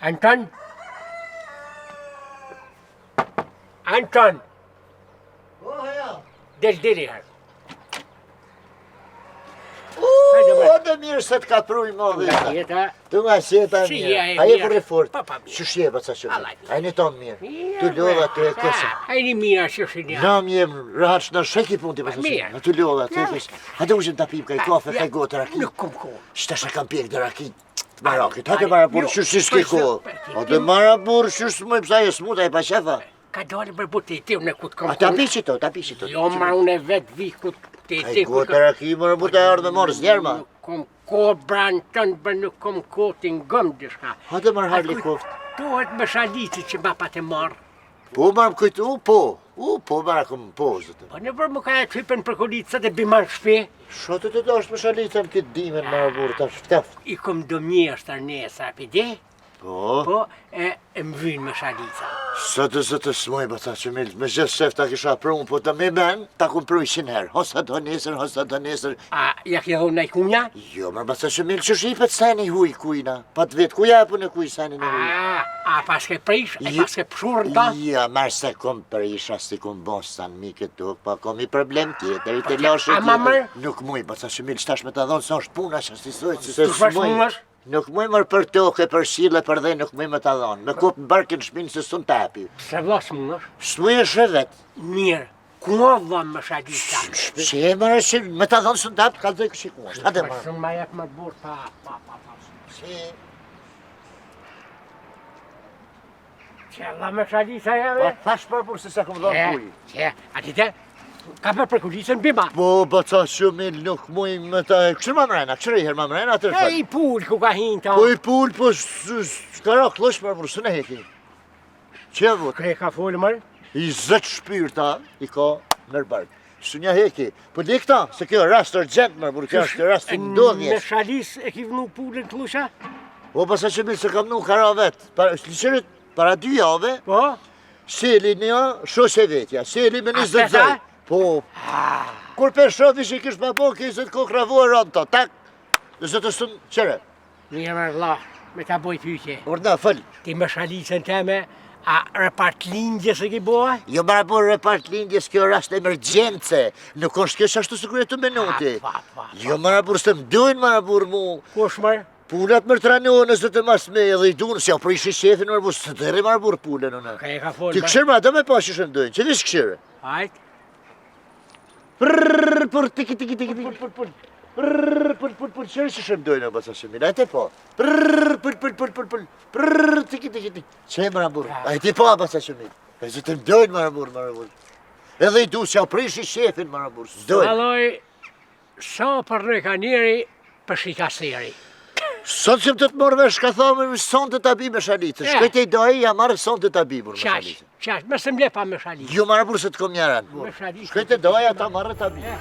Anton? Anton! Po, haja. Del, del i herë. Uuu, dhe mirë se të ka pru i madhi. Nga jeta. Tu nga sjeta Si mirë. je, e A je mirë. për e fort? Pa, pa, mirë. Qysh je, baca që Alla, mirë. A je tonë mirë. Mirë, Tu lodha, tu e bre, kësë. A jeni mirë, që është një. Na më jem rahat në sheki punë ti baca që Mirë. mirë. Tu lodha, tu e kësë. Hajde ushim ta pim kaj kafe, kaj gotë raki. Nuk kom kohë. Shtash e kam pjek dhe raki. Të marakit, hajde mara burë, Jo, qysh si s'ke për kohë. se- Hajde mara burë, qysh s'muj, psa je smut, a e pa qefa. Ka dalë për butë ti unë ku të kom. A ta pishi to, ta pishi to. Jo, ma unë e vetë vi ku ti Kaj ti ku gotë raki, mara burë, ta ardhe marrë zjerma. Nuk kom kohë Branton, bër nuk kom kohë t'i ngëm diçka. Hajde marrë harli A koftë. Duhet me shalici që ma pa të marrë. Po, marrë më kujtu, po. U, po, marrë kom, po, zëtë. Po në vërë më ka e qypen për kolicët e bima në shpi. Shotë të dashtë me shalicën këtë dimen, marrë burë, ta shfteft. I kom do mjeshtër nesër, a di? Po, Po, e, e më vynë me shalica. sot e sot e smoj, baca që mil, me gjithë shef ta kisha pru, po të me men, ta kum pru 100 herë. Hosa do nesër, hosa do nesër. A ja ke dhonë naj kunja? Jo, mërë baca që mil, që shipet seni huj kujna. Pa të vetë, kuja e punë kuj senin e huj? A, a pas ke prish, e Jo. pas ke pshurë në ta? Ja, marrë se kom prish, as si kom bon san mi këtu, pa kom i problem tjetër, i të lashë a ma tjetër. mërë? Nuk muj, baca që mil, shtash me ta dhonë, se është puna që si sojtë, se Tu shfash s'muj. mungash? Nuk muj mërë për tokë, për shile, për dhe, nuk muj me ta dhonë. Me kup në barkën shpinë se s'un ta api. Pse vlla s'mungash? S'muj e shevet. Mirë, ku o vlla me shalica? Si e mërë që me ta dhonë s'un ta api, ka dhe kështë ku është. Hajde Po mërë. s'un ma jep më burë pa, pa, pa, pa. Si? Që vlla me shalica jave? Po thash për burë se s'e kom dhonë kuj. Që, a ti te? Ka për për kulicën bima. Po, baca që nuk muj me ta... Këshër ma mrena, këshër i herë ma mrena, atër E fal. i pul ku ka hinë ta. Po i pul, po s'ka ra kllosh për burë, s'e heki. Që e vut? Kre ka folë mërë? I zët shpyrta i ka nër bark. S'unja heki. Po di këta, se kjo rast urgjent mërë burë, kjo është rast i Me ndodhjes. shalis e ki vnu pulën kllusha? Po pasa që mirë se kam nu ka ra vet. Para, liqërit, para dy jave, Po? seli një shoqe vetja, seli me A 20 pesa? zaj. Po, kur pe shofi që kish pa bo, ke 20 kokra vu e rënë to, tak, dhe zëtë sën qëre. Mirë mërë vlla, me ta boj pyetje. Urdhna, fël. Ti me shalicën teme, a repart lindjes e ki boa? Jo mara po repart lindjes, kjo rast emergjence. Nuk është kjo që ashtu sikur e të menuti. A, pa, pa, pa. Jo mara burë, se më dojnë mara burë mu. Kush mërë? Pulat mërë tranohen e zëtë mas me edhe i dunë, se ja prishi qefin mërë burë, së dërri mara burë pulën unë. Ka e ka folë Ti këshirë ma, do me pa që shë më dojnë, që vish këshirë? Hajt. Prrrr, për tiki tiki tiki tiki pul pul. Prrrr, pul pul pul, qërë që shë më dojnë, baca që mila, e po. Prrrr, pul pul pul pul pul. Prrrr, tiki tiki tiki. Që e mara burë? A e ti po, baca që mila. E zëtë më dojnë mara burë, mara burë. Edhe i du, se ja prishi qefin mara burë, s'dojnë. Valloj, sa për në ka njeri, për shika seri. Sot që më të të morë vesh, ka thonë, sonte ta bi me shalicën. E. Shkoj te i dai, ja marrë sonte ta bi burë me Qaq, shalicën. qaq, mëse më lepa me shalicë. Jo marrë burë se të kom njerën. Me shalicën. Shkoj te daja, ta marrë ta bi. E.